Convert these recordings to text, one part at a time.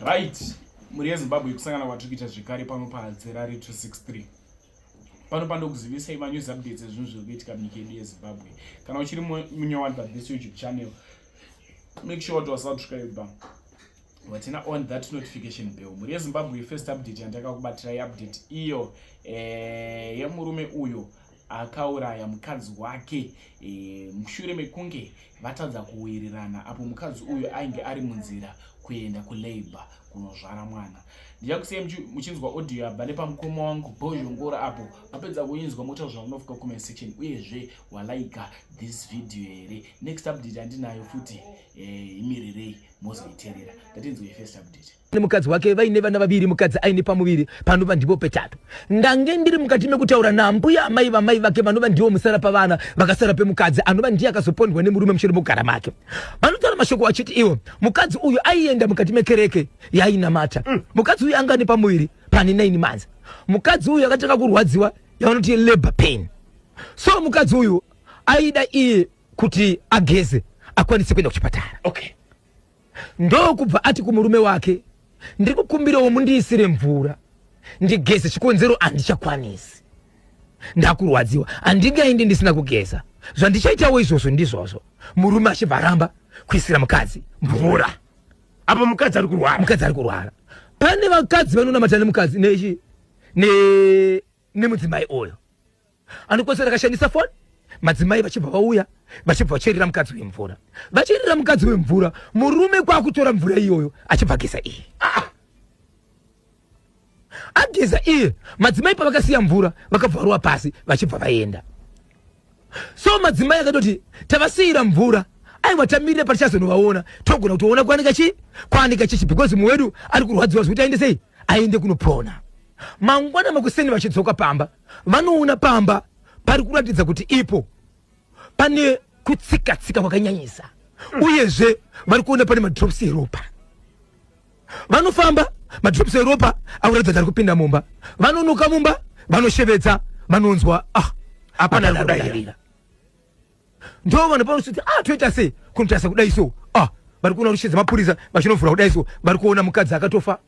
Right, mhuri yeZimbabwe, kusangana kwatiri kuita zvekare pano paHadzerare 263. Pano pandokuzivisai manews updates ezvinhu zviri kuitika munyika yedu yeZimbabwe. Kana uchiri munyowani pathis YouTube channel, make sure kuti wasubscribe watina on that notification bell. Mhuri yeZimbabwe, first update yandakakubatirai, update iyo yemurume uyo akauraya mukadzi wake mushure mekunge vatadza kuwirirana, apo mukadzi uyu ainge ari munzira kuenda kulabour kunozvara mwana. Ndichakusiyai muchinzwa audio yabva nepamukoma wangu Bhozhongora. Apo mapedza kuinzwa, motaura zvamunofunga comment section. Uyezve walaika this video here? Next update handinayo futi, imirirei mozoiteerera. Ndatinzwei first update. Nemukadzi wake vaine vana vaviri. Mukadzi aine pamuviri panova ndipo petatu. Ndange ndiri mukati mekutaura naambuya amai vamai vake, vanova ndiwo musara pavana vakasara pemukadzi anova ndiye akazopondwa nemurume mushure mekugara make. Vanotaura mashoko achiti iwo mukadzi uyu aienda mukati mekereke yainamata. Mukadzi uyu anga ane pamuviri pane 9 months. Mukadzi uyu akatanga kurwadziwa yavanoti labor pain. So mukadzi uyu aida iye kuti ageze akwanise kuenda kuchipatara. Ndokubva ati kumurume wake, "Ndiri kukumbirawo mundiisire mvura ndigeze, chikonzero handichakwanisi, ndakurwadziwa, handingaendi ndisina kugeza. Zvandichaitawo izvozvo ndizvozvo." Murume achibva aramba kuisira mukadzi mvura. Apo mukadzi ari kurwara. Mukadzi ari kurwara. Pane vakadzi vanonamata nemukadzi nechi nemudzimai uyu anokwanisa akashandisa foni. Madzimai vachibva vauya, vachibva vacherera mukadzi wemvura. Vacherera mukadzi wemvura, murume kwakutora mvura iyoyo achibva ageza iye. Ageza iye, madzimai pavakasiya mvura vakabva varova pasi vachibva vaenda. So madzimai akatoti, "Tavasiyira mvura, aiwa, tamirira patichazonovaona, togona kutoona kwanika chi kwanika chichi, because mumwe wedu ari kurwadziwa zvekuti aende sei, aende kunopona." Mangwana makuseni vachidzoka pamba, vanoona pamba pari kuratidza kuti ipo pane kutsika-tsika kwakanyanyisa. Uyezve vari kuona pane madrops eropa. Vanofamba, madrops eropa akuratidza kuti ari kupinda mumba. Vanonoka mumba, vanoshevedza, vanonzwa, ah, hapana hapana kudayira. Kudayira. Ndo vanhu panositi, "Ah, toita sei?" Kunotarisa kudai so, ah, vari kuona rushedza mapurisa vachinovhura kudai so, vari kuona mukadzi akatofa,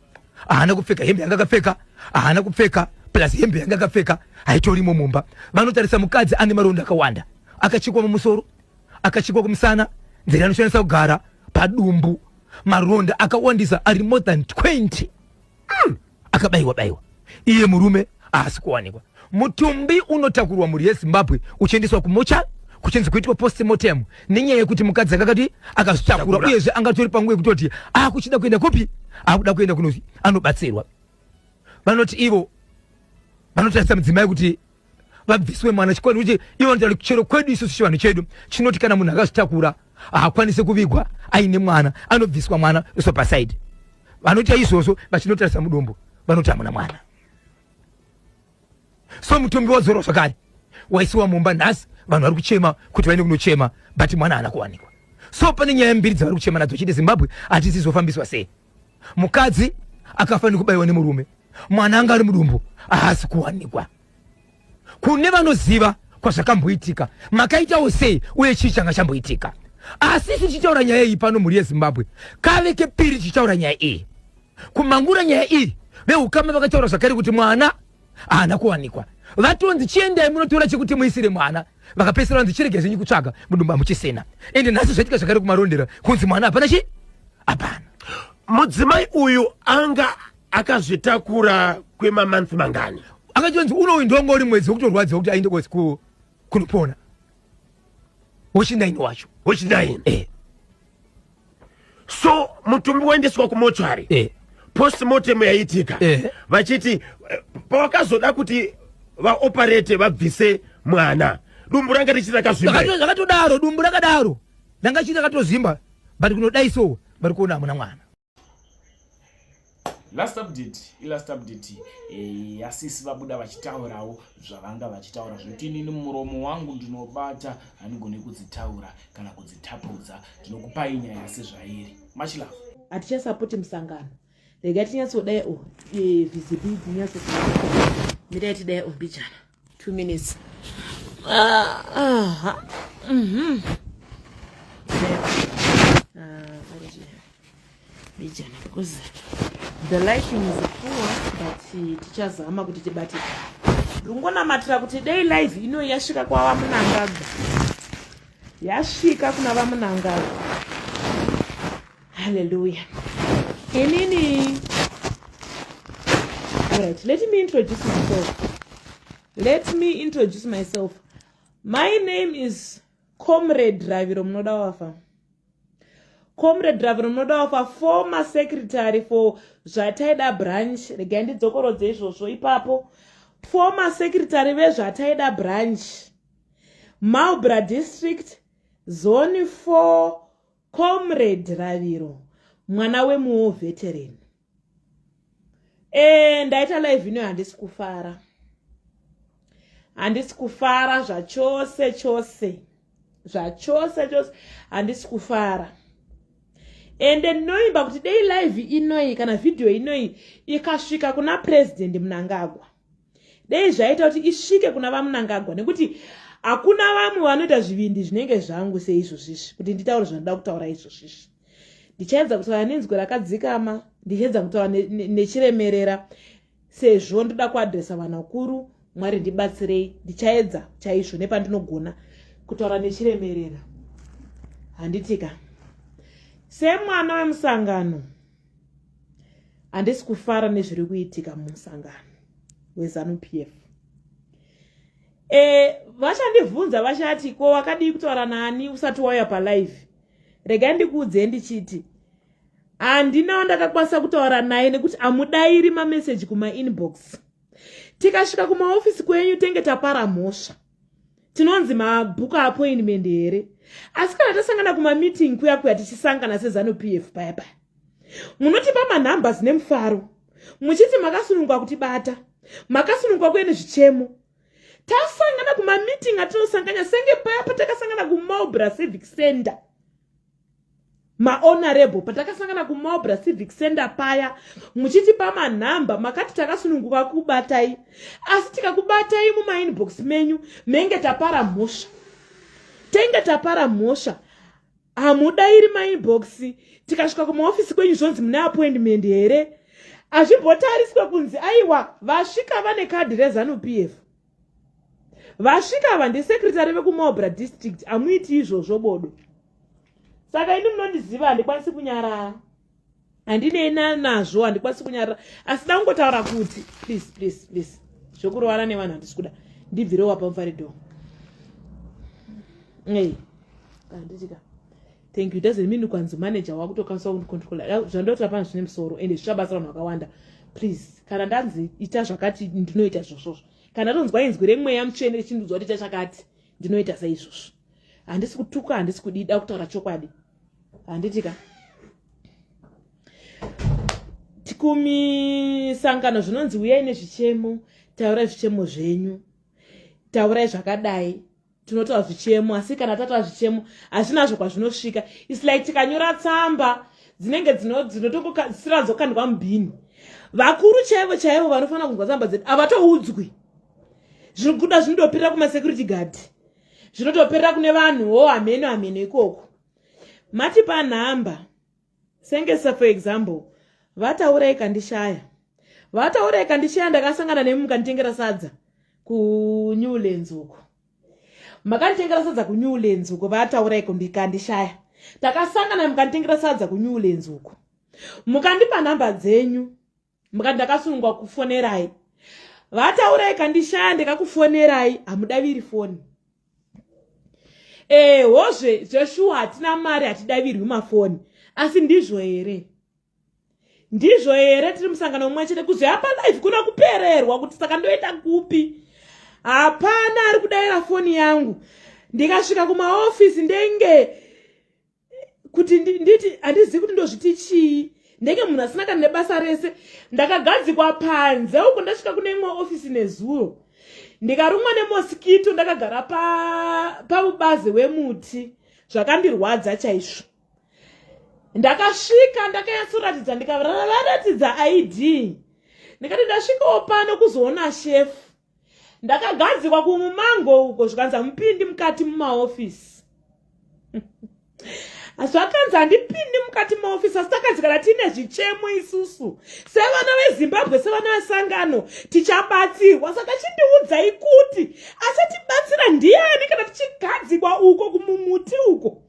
haana kupfeka hembe yanga akapfeka, haana kupfeka, plus hembe yanga akapfeka haitorimo mumba. Vanotarisa, mukadzi ane maronda akawanda, akachikwa mumusoro, akachikwa kumusana, nzira anoshandisa kugara padumbu, maronda akawandisa ari more than 20, akabayiwa bayiwa. Iye murume haasi kuwanikwa. Mutumbi unotakurwa, mhuri yeZimbabwe, uchiendeswa kumocha kuchinzi kuitwa postmortem, nenyaya yekuti mukadzi akakati akazvitakura. Takura. Uyezve angatori panguva yekutoti akuchida kuenda kupi, akuda kuenda kunozi anobatsirwa. Vanoti ivo vanotarisa mudzimai kuti vabviswe mwana, chikwani kuti ivo vanotaura chero kwedu isusu chivanhu chedu chinoti kana munhu akazvitakura haakwanisi kuvigwa aine mwana, anobviswa mwana oiswa paside. Vanoita izvozvo, vachinotarisa mudumbu, vanoti hamuna mwana. So mutumbi wadzorwa zvakare, waisiwa mumba. Nhasi vanhu vari kuchema kuti vaende kunochema, but mwana haana kuwanikwa. So pane nyaya mbiri dzavari kuchema nadzo chiti, Zimbabwe hatisizofambiswa sei? Mukadzi akafanira kubayiwa nemurume, mwana anga ari mudumbu haasi kuwanikwa. Kune vanoziva kwazvakamboitika, makaitawo sei, uye chii changa chamboitika? Asi isu tichitaura nyaya iyi pano, mhuri yeZimbabwe, kave kepiri tichitaura nyaya iyi. Kumangura nyaya iyi, veukama vakataura zvakare kuti mwana haana kuwanikwa. Vatonzi, "Chiendai munotora chekuti muisire mwana." Vakapedzisira vanzi, "Chirege zvenyu kutsvaga, mudumbu hamuchisina." Ende nhasi zvaitika zvakare kuMarondera, kunzi mwana hapana chi hapana. Mudzimai uyu anga akazvitakura kwemamonths mangani? Akatonzi unoyu ndonga uri mwedzi wekutorwadziwa kuti aende kunopona, wechinaini wacho. Wechinaini? Eh. So mutumbi waendeswa kumochari? Eh. Postmortem yaitika? Eh. Vachiti pavakazoda kuti vaoperate vabvise mwana, dumbu ranga richiri rakazvimba? Zvakatodaro, dumbu rakadaro ranga chiri rakatozvimba, but kunodai so vari kuona hamuna mwana. Last update, ilast update yasisi vabuda vachitaurawo zvavanga vachitaura, zvekuti inini muromo wangu ndinobata, handigoni kudzitaura kana kudzitapudza. Ndinokupai nyaya sezvairi. Much love. Hatichasapoti musangano. Regai tinyatsodai o visibility inyatso mirai tidai o mbijana 2 minutes. Ah, aha. Tidai. Ah, mbijana because The lighting is poor but tichazama kuti tibate. Ndingonamatira kuti dei live ino yasvika kwava Munangagwa. Yasvika kuna vaMunangagwa. Hallelujah. Inini. All right, let me introduce myself. Let me introduce myself. My name is Comrade Raviro Munodawafa. Comrade Raviro Munodawafa, former secretary for Zvataida branch. Regai ndidzokorodze izvozvo ipapo. Former secretary veZvataida branch. Marlborough district, zone 4, Comrade Raviro, mwana wemuwo veteran. E, ndaita live ino handisi kufara. Handisi kufara zvachose chose. Zvachose chose handisi kufara. Ende ndinoimba kuti dei live inoi kana video inoi ikasvika kuna President Mnangagwa. Dei zvaita kuti isvike kuna vaMnangagwa nekuti hakuna vamwe vanoita zvivindi zvinenge zvangu seizvozvizvi kuti nditaure zvandinoda kutaura izvozvizvi. Ndichaedza kutaura nenzwi rakadzikama, ndichaedza kutaura nechiremerera sezvo ndoda kuadresa vanhu vakuru. Mwari ndibatsirei, ndichaedza chaizvo nepandinogona kutaura nechiremerera. Handitika semwana wemusangano handisi kufara nezviri kuitika mumusangano weZanu PF. E, vachandibvunza vachati ko wakadii kutaura nani usati wauya palive? Regai ndikuudzei ndichiti handina wandakakwanisa kutaura naye nekuti hamudairi mameseji kumainbox. Tikasvika kumaofisi kwenyu tenge tapara mhosva, tinonzi mabhuku appointment here? Asi kana tasangana kumameeting kuya kuya tichisangana seZanu PF paya paya, munotipa manumbers nemufaro muchiti makasunungwa kutibata, makasunungwa kuye nezvichemo. Tasangana kumameeting atinosanganya senge paya patakasangana kuMarlborough Civic Center, mahonorable, patakasangana kuMarlborough Civic Center paya muchitipa manhamba makati takasununguka kubatai, asi tikakubatai mumainbox menyu menge tapara mhosva, tenge tapara mhosva. Hamudairi mainbox. Tikasvika kumaofisi kwenyu zvonzi mune appointment here? Hazvimbotariswe kunzi aiwa vasvika vane kadhi reZanu PF, vasvika ava ndesecretary vekuMarlborough district. Hamuiti izvozvo bodo. Saka ini munondiziva, handikwanisi kunyarara, handinei nazvo, handikwanisi kunyarara, asi da kungotaura kuti please, please, please, zvekurovana nevanhu handisi kuda. Ndibvirewo apa mufarido. Ei, handitika. Thank you. Doesn't mean kwanzi manager wakutokwanisa kundicontrola. Zvandotaura pano zvine musoro ende zvichabatsira vanhu vakawanda. Please, kana ndanzi ita zvakati, ndinoita izvozvozvo. Kana tonzwa inzwi remweya mutsvene richindiudzwa kuti ita chakati, ndinoita saizvozvo. Handisi kutuka, handisi kudida, kutaura chokwadi. Handitika kumisangano zvinonzi uyai nezvichemo, taurai zvichemo zvenyu, taurai zvakadai. Tinotaura zvichemo, asi kana tataura zvichemo hazvinazvo kwazvinosvika. Its like tikanyora tsamba dzinenge dzinotongosira dzokandwa mubhini. Vakuru chaivo chaivo vanofanira kunzwa tsamba dzedu havatoudzwi. Zvinokuda zvinotopirira kumasecurity guard, zvinotoperera kune vanhuwo hameno hameno ikoko. Matipa nhamba sengesa, for example, vataurai kandishaya, vataurai kandishaya, ndakasangana nemi mukanditengera sadza kuNewlands uko, makanditengera sadza kuNewlands uko. Vataurai kandishaya, takasangana mukanditengera sadza kuNewlands uko, mukandipa nhamba dzenyu, mukati ndakasunungwa kufonerai. Vataurai kandishaya, ndikakufonerai hamudaviri foni. Ehozve zveshuwa hatina mari, hatidavirwi mafoni, asi ndizvo here? Ndizvo here? Tiri musangano mumwe chete, kuzoya palive kuna kupererwa kuti saka ndoenda kupi? Hapana ari kudayira foni yangu. Ndikasvika kumaofisi ndenge kuti nditi handizivi kuti ndozviti chii, ndenge munhu asina kana nebasa rese. Ndakagadzikwa panze uko. Ndasvika kune imwe ofisi nezuro, ndikarumwa nemosquito, ndakagara pamubazi wemuti. Zvakandirwadza chaizvo. Ndakasvika ndakanyatsoratidza, ndikavaratidza ID, ndikati ndasvikawo pano kuzoona shefu. Ndakagadzikwa kumumango uko, zvikanzi hamupindi mukati mumaofisi. Zvakanzi handipindi mukati maofisi, asi takanzi kana tiine zvichemo isusu sevana veZimbabwe, sevana vesangano, tichabatsirwa. Saka chindiudzai kuti achatibatsira ndiani kana tichigadzikwa uko kumumuti uko,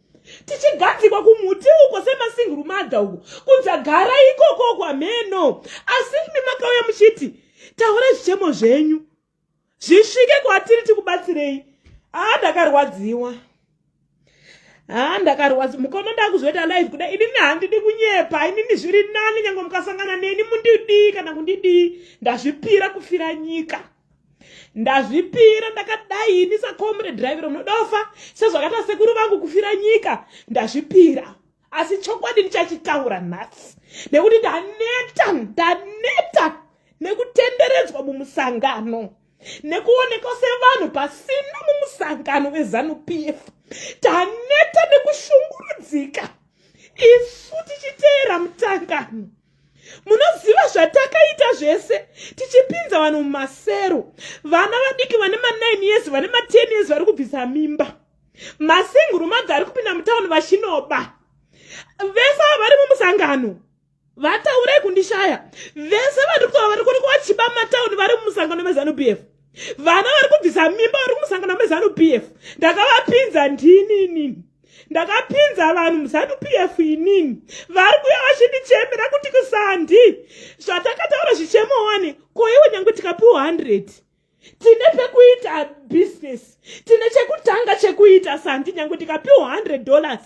tichigadzikwa kumuti uko semasingle mother uko, kunzi agara ikoko kwamheno? Asi imi makauya muchiti taurai zvichemo zvenyu zvisvike kwatiri, tikubatsirei. Haa, ndakarwadziwa. Haa, ndakarwadziwa mukono. Ndakuzoita live kuda inini handidi kunyepa. Inini zviri nani nyange mukasangana neni mundidii kana kundidii, ndazvipira kufira nyika, ndazvipira. Ndakadai ini sacomrade Raviro Munodawafa, sezvakaita sekuru vangu kufira nyika, ndazvipira. Asi chokwadi ndichachitaura nhasi nekuti ndaneta, ndaneta nekutenderedzwa mumusangano, nekuonekwa sevanhu pasina mumusangano weZANU PF. Taneta nekushungurudzika isu tichiteera mutangano. Munoziva zvatakaita zvese tichipinza vanhu mumasero, vana vadiki vane ma9 years, vane ma10 years vari kubvisa mimba, masingle mother ari kupinda mutauni vachinoba. Vese ava vari mumusangano, vataurai kundishaya. Vese vari kutaura vari kuonekwa vachiba matauni vari mumusangano meZANU PF. Vana vari kubvisa mimba vari kumusangano meZANU PF. Ndakavapinza ndini inini, ndakapinza vanhu muZANU PF inini. Vari kuuya vachindichemera kuti kusandi zvatakataura zvichemo wani koiwe. Nyange tikapiwa 100, tine pekuita business, tine chekutanga chekuita. Sandi, nyange ndikapiwa $100,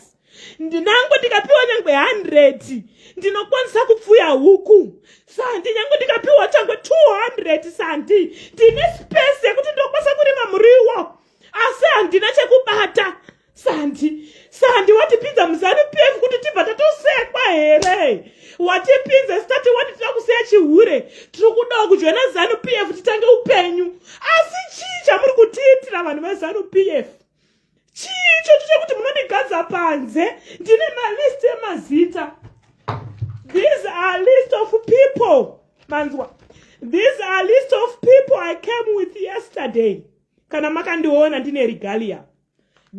ndinango ndikapiwa nyangwe 100, ndinokwanisa kupfuya huku. Sandi, nyange ndikapiwa changwe 200, sandi, ndine space yekuti ndinokwanisa kurima muriwo, asi handina chekubata. Sandi, sandi, watipinza muZANU PF kuti tibva tatosekwa here? Watipinza sitati wati tida kusiya chihure, tiri kudawo kujoina ZANU PF titange upenyu. Asi chii chamuri kutiitira, vanhu veZANU PF? Chii ichocho chekuti munondigadza panze? Ndine malist emazita. These are list of people, manzwa? These are list of people I came with yesterday. Kana makandiona ndine regalia,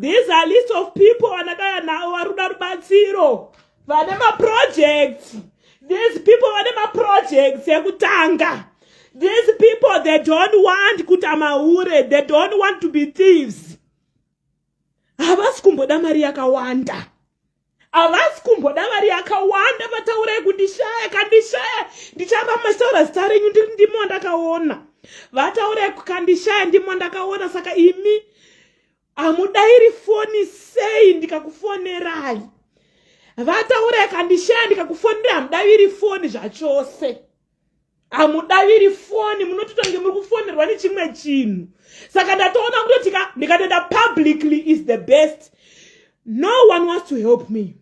these are list of people vandakauya navo vari kuda rubatsiro, vane maprojects. These people vane maprojects ekutanga. These people, they don't want kuita mahure, they don't want to be thieves. Havasi kumboda mari yakawanda, havasi kumboda mari yakawanda. Vataurai kundishaya, kandishaya, ndichava machitaura zita renyu. Ndiri ndimo wandakaona. Vataurai kandishaya, ndimo wandakaona. Saka imi hamudayiri foni sei ndikakufonerai? Vataurai kandishaya, ndikakufonerai hamudaviri foni zvachose, hamudaviri foni. Munotoita kunge muri kufonerwa nechimwe chinhu. Saka ndatoona kutoti ndikatoenda publicly is the best. No one wants to help me,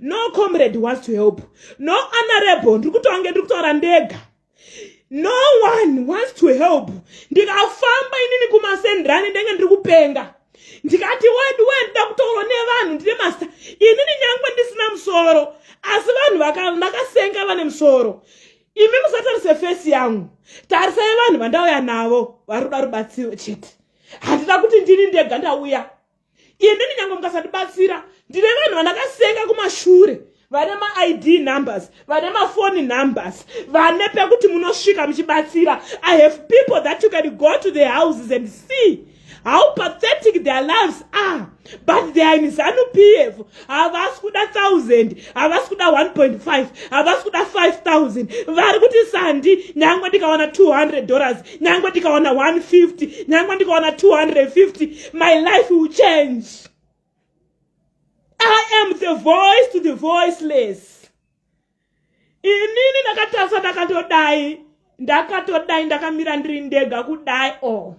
no comrade wants to help, no honorable. Ndiri kutonge ndiri kutaura ndega. No one wants to help. Ndikafamba inini kumasendrani ndenge ndiri kupenga. Ndikati wedu we, ndida kutaurwa nevanhu, ndine masta inini, nyangwe ndisina musoro, asi vanhu ndakasenga vane musoro. Imi musatarise face yangu, tarisai vanhu vandauya navo vari kuda rubatsiro chete. Handida kuti ndini ndega ndauya inini. Nyange mukasandibatsira, ndine vanhu vandakasenga kumashure vane maID numbers, vane mafoni numbers, vane pekuti munosvika muchibatsira. I have people that you can go to their houses and see how pathetic their lives are, but they are in ZANU PF. Havasi kuda 1000, havasi kuda 1.5, havasi kuda 5000. Vari kuti sandi, nyangwe ndikawana $200, nyangwe ndikawana 150, nyangwe ndikawana 250, my life will change. I am the voice to the voiceless. Inini ndakatarisa, ndakatodai, ndakatodai, ndakamira ndiri ndega kudai. Oh,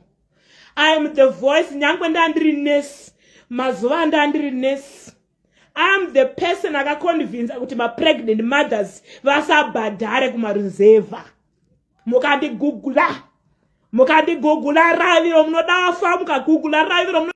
I am the voice. Nyangwe ndandiri nurse, mazuva andandiri nurse, I am the person akaconvinsa kuti mapregnant mothers vasabhadhare kumaruzevha. Mukandigugula, mukandigugula Raviro Munodawafa, mukagugula Raviro.